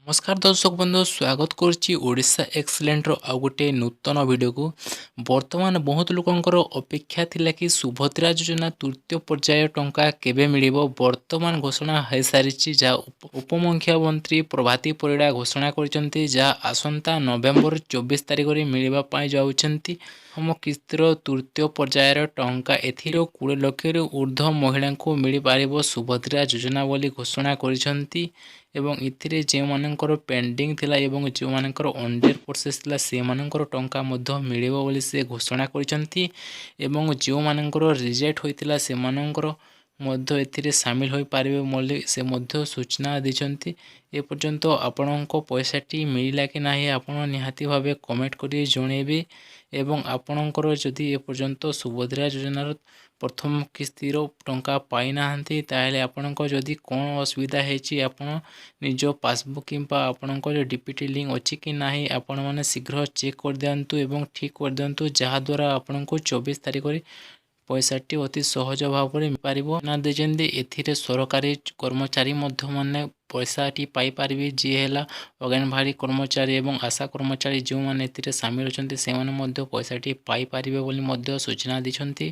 ନମସ୍କାର ଦର୍ଶକ ବନ୍ଧୁ, ସ୍ୱାଗତ କରୁଛି ଓଡ଼ିଶା ଏକ୍ସଲେଣ୍ଟର ଆଉ ଗୋଟିଏ ନୂତନ ଭିଡ଼ିଓକୁ। ବର୍ତ୍ତମାନ ବହୁତ ଲୋକଙ୍କର ଅପେକ୍ଷା ଥିଲା କି ସୁଭଦ୍ରା ଯୋଜନା ତୃତୀୟ ପର୍ଯ୍ୟାୟ ଟଙ୍କା କେବେ ମିଳିବ। ବର୍ତ୍ତମାନ ଘୋଷଣା ହୋଇସାରିଛି, ଯାହା ଉପମୁଖ୍ୟମନ୍ତ୍ରୀ ପ୍ରଭାତୀ ପରିଡ଼ା ଘୋଷଣା କରିଛନ୍ତି, ଯାହା ଆସନ୍ତା ନଭେମ୍ବର 24 ତାରିଖରେ ମିଳିବା ପାଇଁ ଯାଉଛନ୍ତି ପ୍ରଥମ କିସ୍ତିର ତୃତୀୟ ପର୍ଯ୍ୟାୟର ଟଙ୍କା। ଏଥିରୁ 20 ଲକ୍ଷରୁ ଉର୍ଦ୍ଧ୍ୱ ମହିଳାଙ୍କୁ ମିଳିପାରିବ ସୁଭଦ୍ରା ଯୋଜନା ବୋଲି ଘୋଷଣା କରିଛନ୍ତି ଏବଂ ଏଥିରେ ଯେଉଁମାନଙ୍କର ପେଣ୍ଡିଂ ଥିଲା ଏବଂ ଯେଉଁମାନଙ୍କର ଅଣ୍ଡର ପ୍ରୋସେସ୍ ଥିଲା, ସେମାନଙ୍କର ଟଙ୍କା ମଧ୍ୟ ମିଳିବ ବୋଲି ସେ ଘୋଷଣା କରିଛନ୍ତି ଏବଂ ଯେଉଁମାନଙ୍କର ରିଜେକ୍ଟ ହୋଇଥିଲା, ସେମାନଙ୍କର ମଧ୍ୟ ଏଥିରେ ସାମିଲ ହୋଇପାରିବେ ବୋଲି ସେ ମଧ୍ୟ ସୂଚନା ଦେଇଛନ୍ତି। ଏପର୍ଯ୍ୟନ୍ତ ଆପଣଙ୍କ ପଇସାଟି ମିଳିଲା କି ନାହିଁ, ଆପଣ ନିହାତି ଭାବେ କମେଣ୍ଟ କରି ଜଣାଇବେ ଏବଂ ଆପଣଙ୍କର ଯଦି ଏପର୍ଯ୍ୟନ୍ତ ସୁଭଦ୍ରା ଯୋଜନାର ପ୍ରଥମ କିସ୍ତିର ଟଙ୍କା ପାଇନାହାନ୍ତି, ତାହେଲେ ଆପଣଙ୍କ ଯଦି କ'ଣ ଅସୁବିଧା ହେଇଛି, ଆପଣ ନିଜ ପାସବୁକ୍ କିମ୍ବା ଆପଣଙ୍କର ଡିବିଟି ଲିଙ୍କ୍ ଅଛି କି ନାହିଁ, ଆପଣମାନେ ଶୀଘ୍ର ଚେକ୍ କରିଦିଅନ୍ତୁ ଏବଂ ଠିକ୍ କରିଦିଅନ୍ତୁ, ଯାହାଦ୍ୱାରା ଆପଣଙ୍କୁ 24 ତାରିଖରେ ପଇସାଟି ଅତି ସହଜ ଭାବରେ ମିଳିପାରିବ ନା ଦେଇଛନ୍ତି। ଏଥିରେ ସରକାରୀ କର୍ମଚାରୀ ମଧ୍ୟ ମାନେ ପଇସାଟି ପାଇପାରିବେ, ଯିଏ ହେଲା ଅଙ୍ଗନବାଡ଼ି କର୍ମଚାରୀ ଏବଂ ଆଶା କର୍ମଚାରୀ। ଯେଉଁମାନେ ଏଥିରେ ସାମିଲ ଅଛନ୍ତି, ସେମାନେ ମଧ୍ୟ ପଇସାଟି ପାଇପାରିବେ ବୋଲି ମଧ୍ୟ ସୂଚନା ଦେଇଛନ୍ତି।